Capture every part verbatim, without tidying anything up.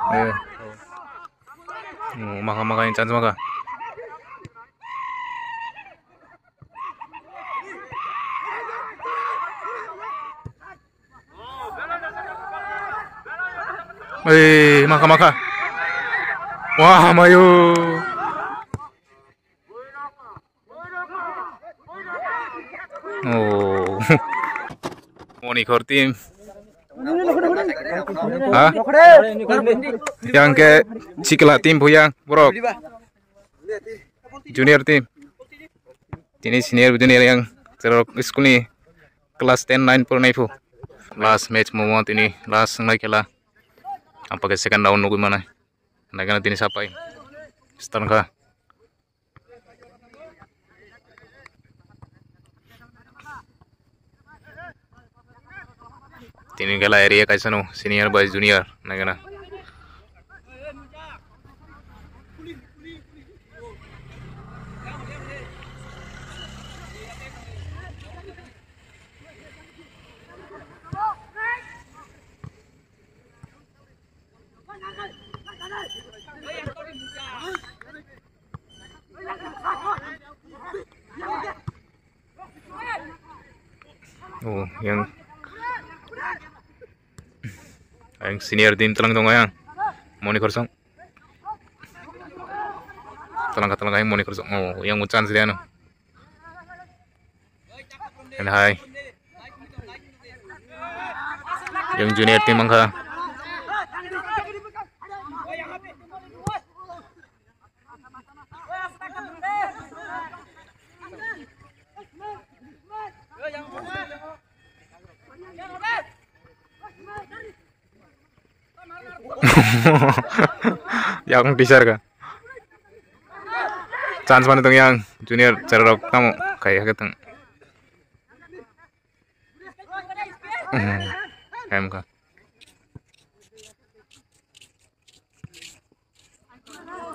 Eh. Oh, maka maka yang chance maka. Eh, maka maka. Wah, mayo. Oh. Monikhor team. Ha? Yang ke Chikla team Bhuyang, borok. Junior team. Tini senior, junior yang cherok school ni class ten nine pornai phu. Last match momo tini last wngnai khela. Ampake second round nugui manai. Naikana tini sapai. Start kha. Tini gela area kaisa no senior bai junior naikana. Oh, yang, yang senior team telang tongo yang. Moni Korsong. Telang ka, telang ka, yang Moni Korsong. Oh, yang chance dia no. And hai. Yang junior team angkha. Yang teacher ka. Chance mana tong yang junior cherok tamo kai hake tong. Em ka.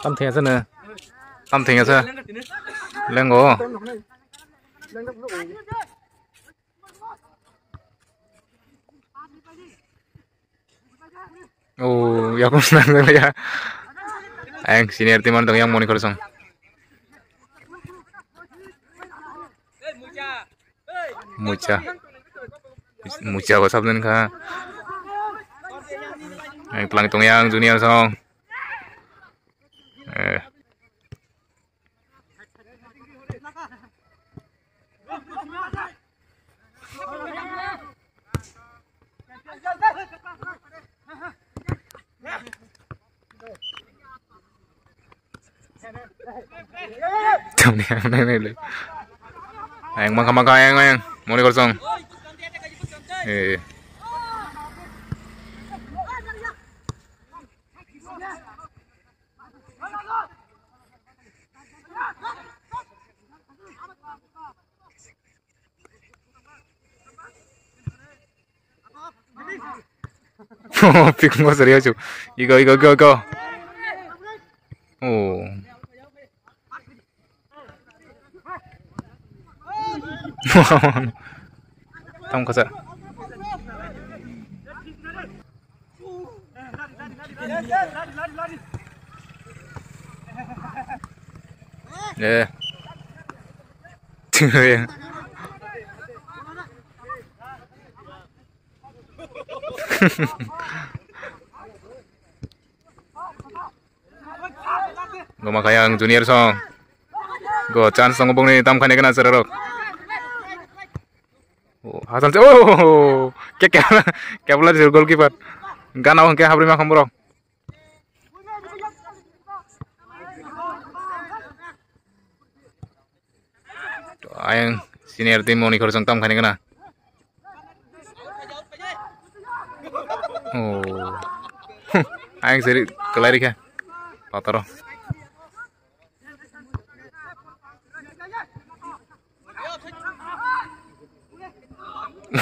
Tam thengya sa na. Tam thengya sa. Lengo. Oh, ya pun senang ya. Ang senior team dong yang Moni Korsong. Mucha. Mucha ko sablen kha. Ang tlang tong yang junior song. Eh. Ang mangka mangka ayang ayang Moni Korsong. Eh. Pik mo serius cu. Igo, igo, igo, igo. Oh. Tam kasa. Eh. Goma kaya ang junior song. Go chance song bongni tam khani kana serarok. Oh, hasal se, oh, ke, ke, kepla jir goalkeeper. Gana hongke habri ma khamboro. Ayang senior team Moni Korsong tam khani kana. Oh. Ayang seri kelari kha. Pataro.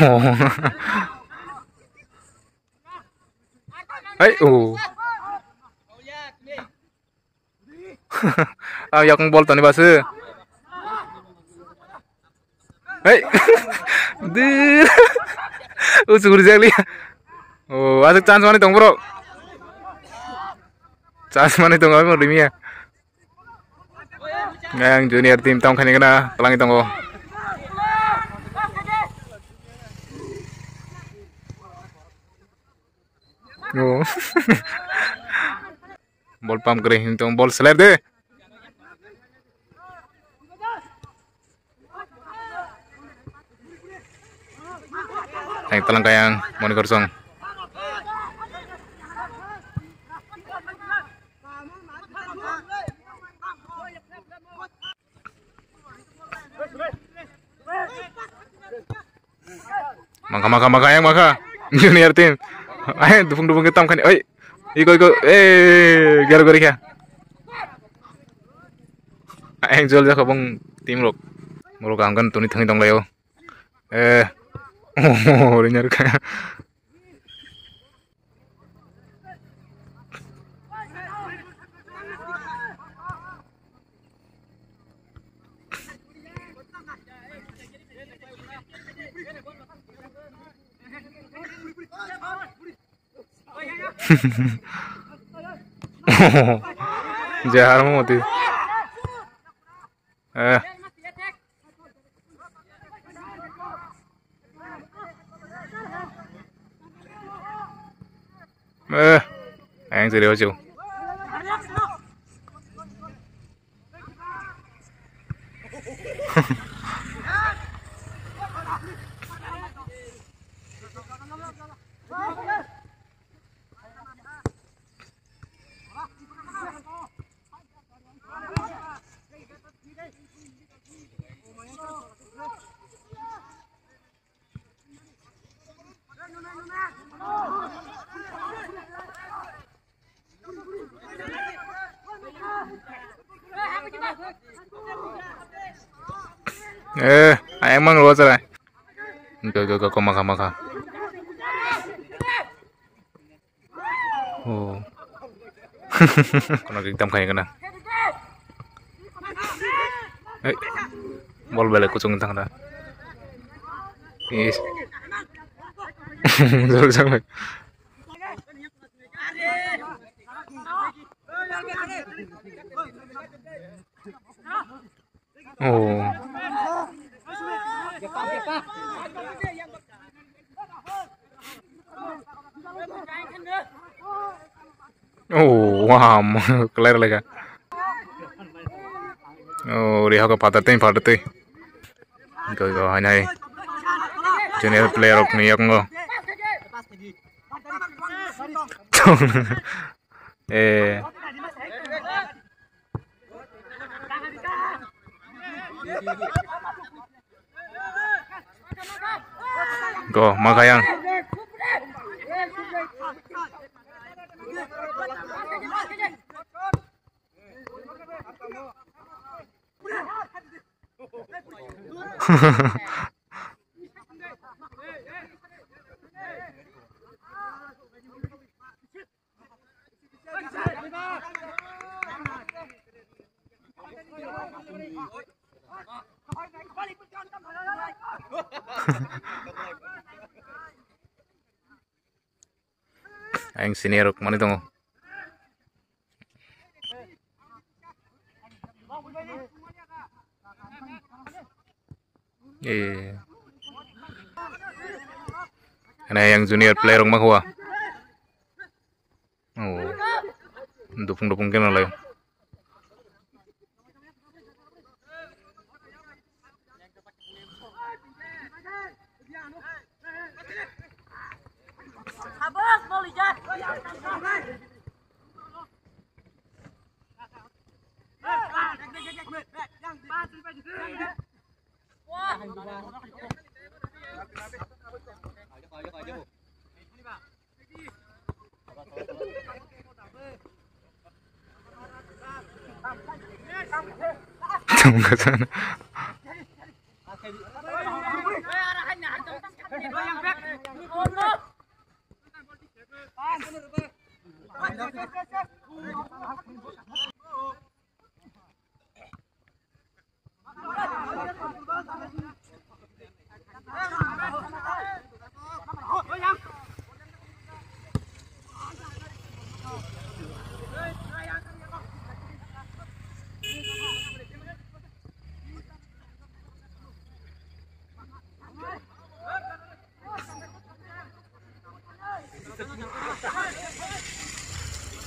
Oh. Hey, oh. Ah, yakung bol toni basu. Hey. Di. O chukri jak liya. O, aswk chance manwi tong borok. Chance manwi tong abo rimiya. Yang junior team tong khani gana twlangwi tongo. O. Ball pump kwrwi hwn tong, ball slap de. Hai talang kayang moni korsong. Mangkha, mangkha, mangkha, yang mangkha. Junior team. Ai, dupung, dupung kita mangkha ni. Oi. Iko, iko. Eh, gero, gero kya. Ai, jol jakha bong team rok. Borok ang kan tuni thangwi tong layo. Eh. Oh, rinyar kha. Je harmo moti. Eh. Eh. Ayang jere ojo. Eh, ayang mang lo chara. Go, go, go, go, maka, maka. Oh. Kono ekdam khai kana. Eh. Bol bele kuchung thang da. Is. Jol jang. Oh. Oh, wow, clear lega. Oh, ri hoko phatar tei, phatar tei. Go, go, hai, hai. Junior player rok ni yakungo. Eh. Go, Makayang. Ayang senior rok mani tongo. Eh. Ane yang junior player rok ma khua. Oh. Dupung dupung kena lai.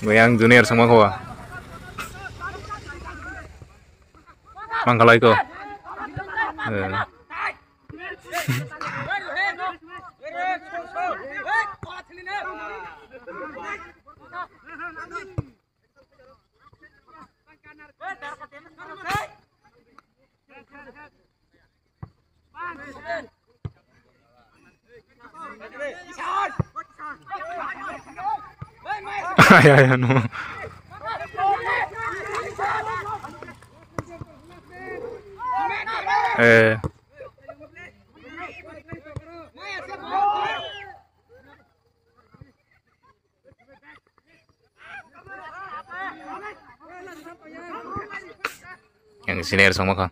Yang junior sama kau. Mangkalai ko. Eh. Ay, ay, ano. Eh. Yang senior sama kha.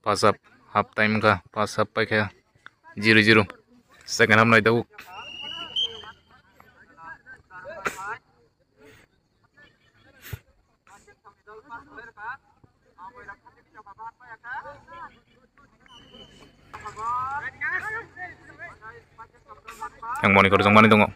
Pass up, half time kha, pass up pai kha, zero zero. Second half nai dago. Yang moni kotor jong mani tongo.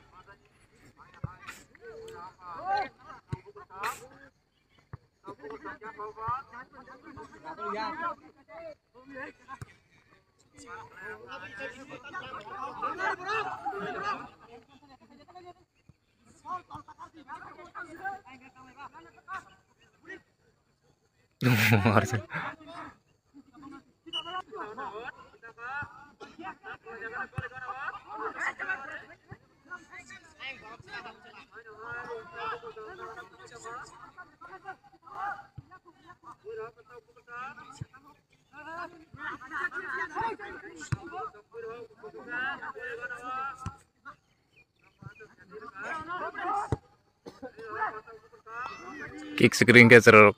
Kick screen catcher rok.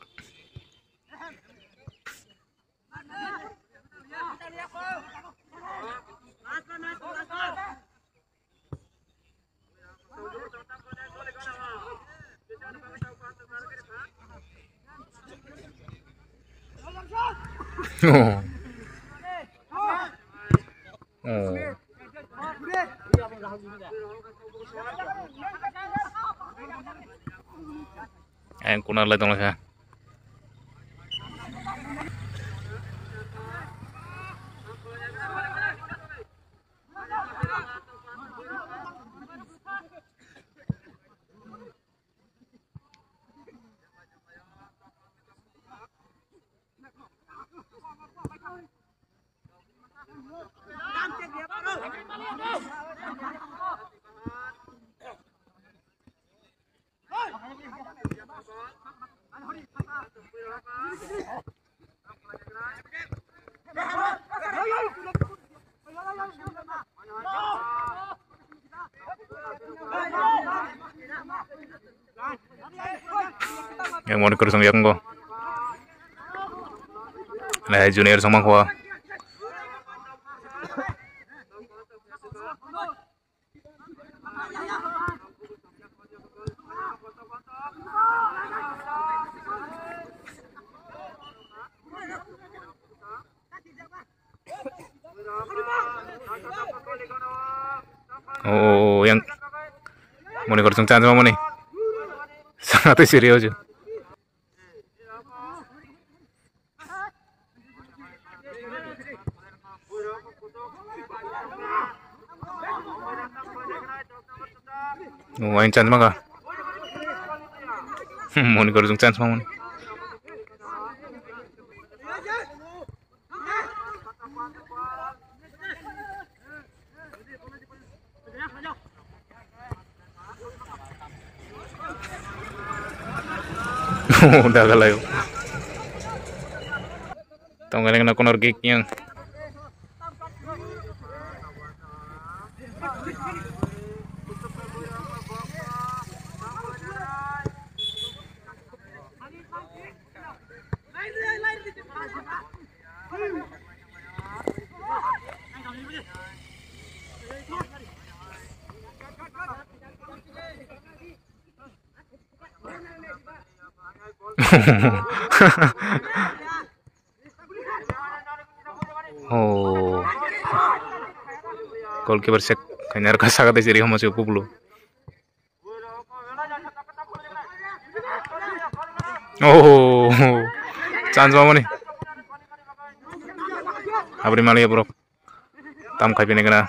Oh. Oh. Ayang kuna lai tong lai kha. Yang mau dikurus yang jago. Nah, junior sama gua. Oh, yang moni kor sung chance moni. Sangat serius. Oh, ain chance maka. Moni kor sung chance moni. Dagalai. Tonggaleng na corner kick yang. Oh. Goalkeeper sek khaina rwkha saka tei siri homa se kupulung. Oh, chance mamani. Abri mali borok. Tam khai pini gana.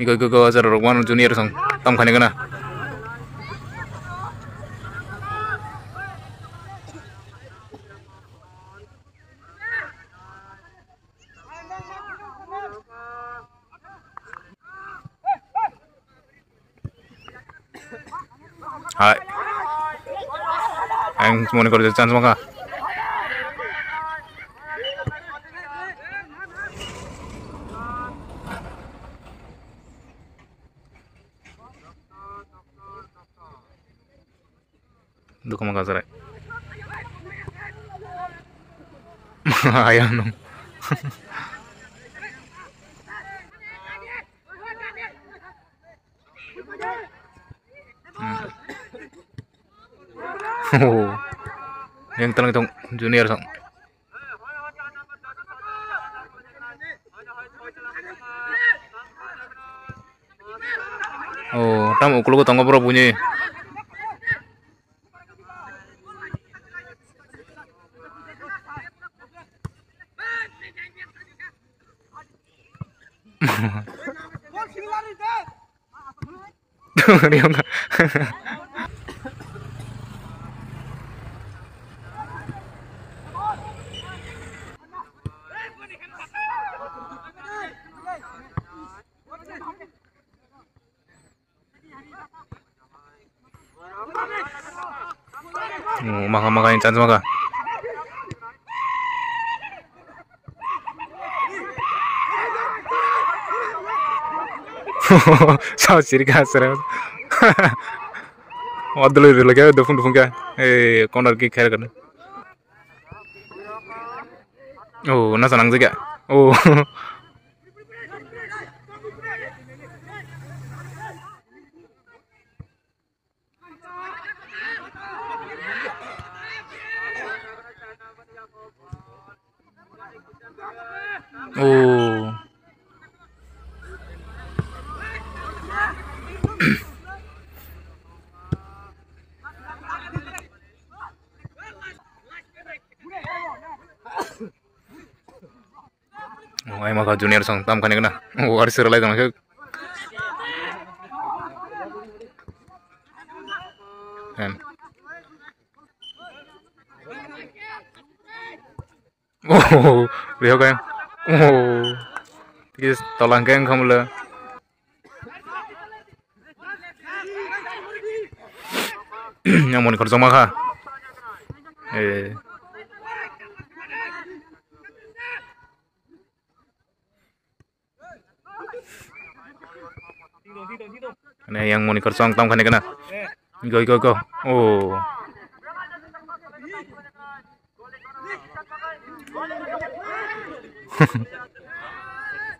Iko, iko, iko, ajar rok wan junior song tam khani gana. Hai. Ang moni kor chance maka. Dukuma kasare. Ayah nung. Hmm. Oh. Yang tang tang junior sang. Oh, tam ukulugo tongo borok buini. Oh, maka maka yang chance maka. Sao sirika asra. Wadlo dilo kya dufung dufung kya. Eh, corner kick khair kana. Oh, nasa nang jaga. Oh. Oh. Oh, ai maka junior song tam kani kana. Oh, ari sir lai tong khe. Em. Oh, liho kaya. Oh. Tis tolang kaya khamle. Yang moni khorjong ma kha. Eh. Ane yang moni khorjong tam khani kana. Go, go, go. Oh.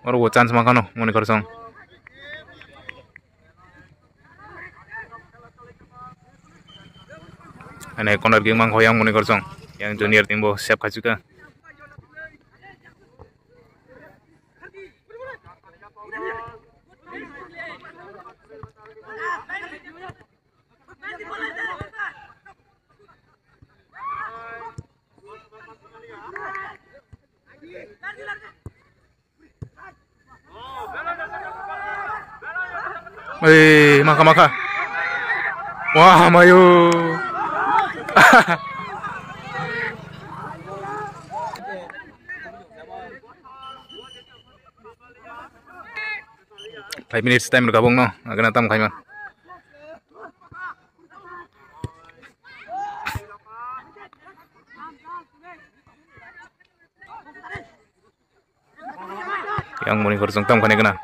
Oro bo chance mankha no moni khorjong. Ane corner kick mankha yang moni khorjong. Yang junior team bo save khachuka. Ei, maka, maka. Wah, mayo. Five minutes time rwkha bongno, agana tam khaima. Yang moni khorjong tam khani gana.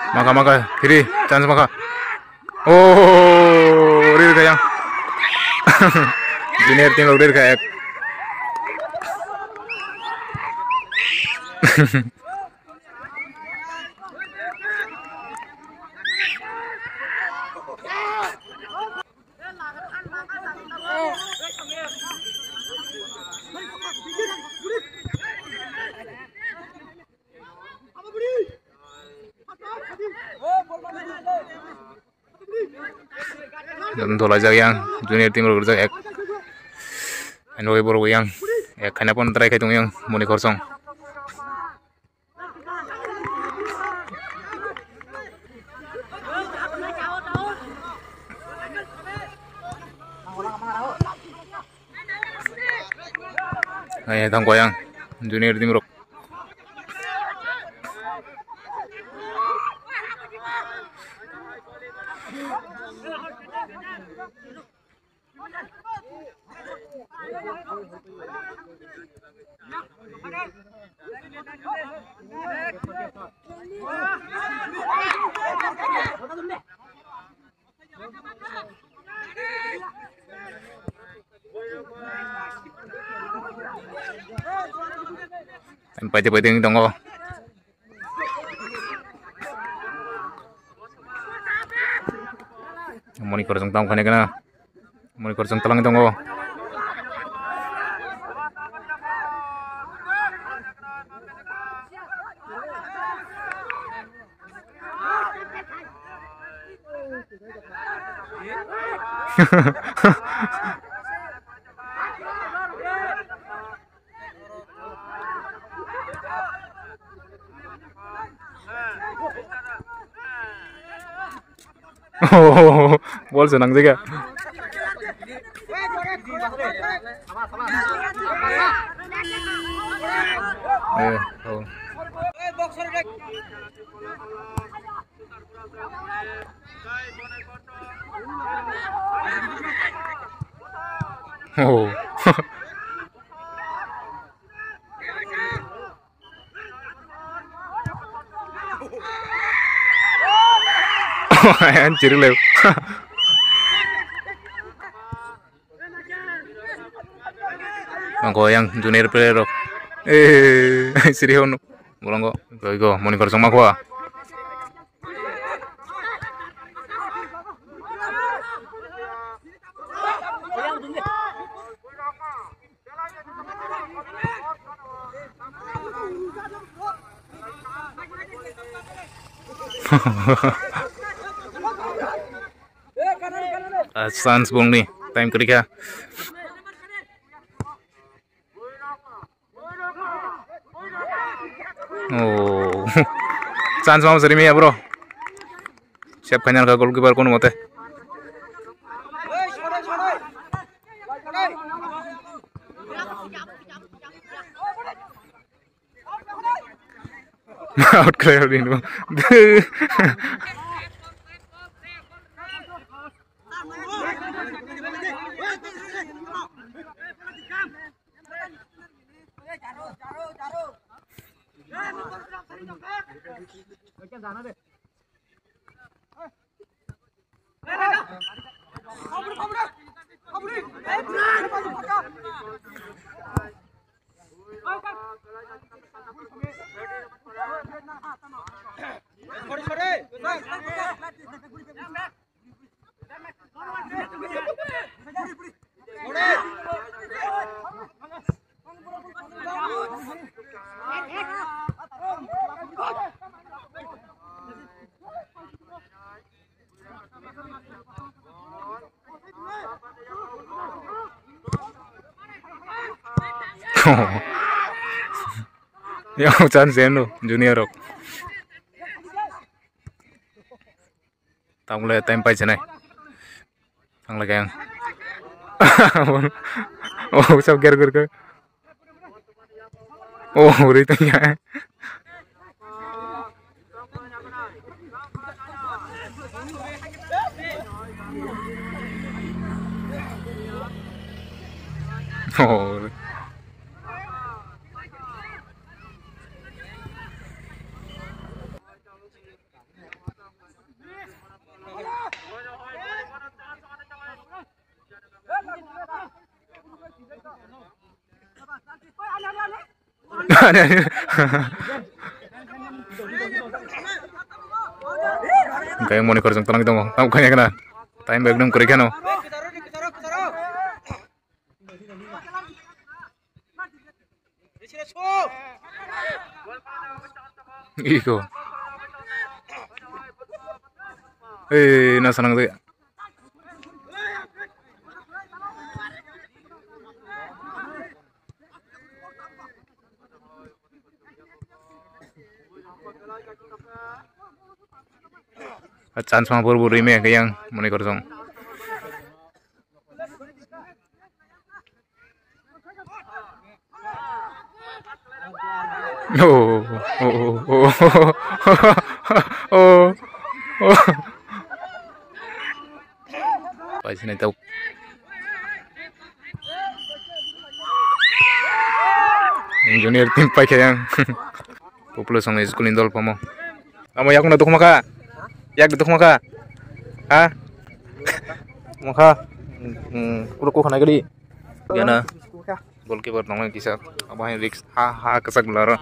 Maka maka, free, chance maka. Oh, rir kha yang. Junior team rok rir kha ek. Dolaijak yang junior team rok rijak ek. Ani bagwi borok yang ek khaina phano try khai tongo yang Moni Korsong. Ai, thang koyang junior team rok. Paide paide wng tongo. Moni Korsong tamo khaina gana. Moni Korsong twlang tongo. Oh, bol se nang jaga. Eh, oh. Oh. Ang chiri leo. Ang ko yang junior player rok. Eh, siri hono. Bolongo, go, go, Moni Korsong ma khwa. Ah, chance bongni time kwrwi kha. Oh. Chance ma sari miya bro. Save khaina kha goalkeeper kono mote. Out khlai hor dino. Yang chance eno junior rok. Tamo le time pai chenai. Thang le kayang. Oh, sab ger ger ke. Oh, uri tanya. Oh. Hwnkhe monitor jwng twlang tongo. Tamo khaina khna. Time ekdom kwrwi kheno. Iko. Eh, na sanang de. Chance ma bor bor rime ke yang monitor jwng. Oh, oh, oh, oh, oh, oh. Pai sinai tau. Junior team pai khe yang. Population school ni dol pamo. Amo yakno dukma kha. Yak dukma kha. Ha? Mokha. Hmm, kulo kokha nai gadi. Gana. Goalkeeper tongo kisa. Abo hai risk. Ha, ha, kwchak bwlaro.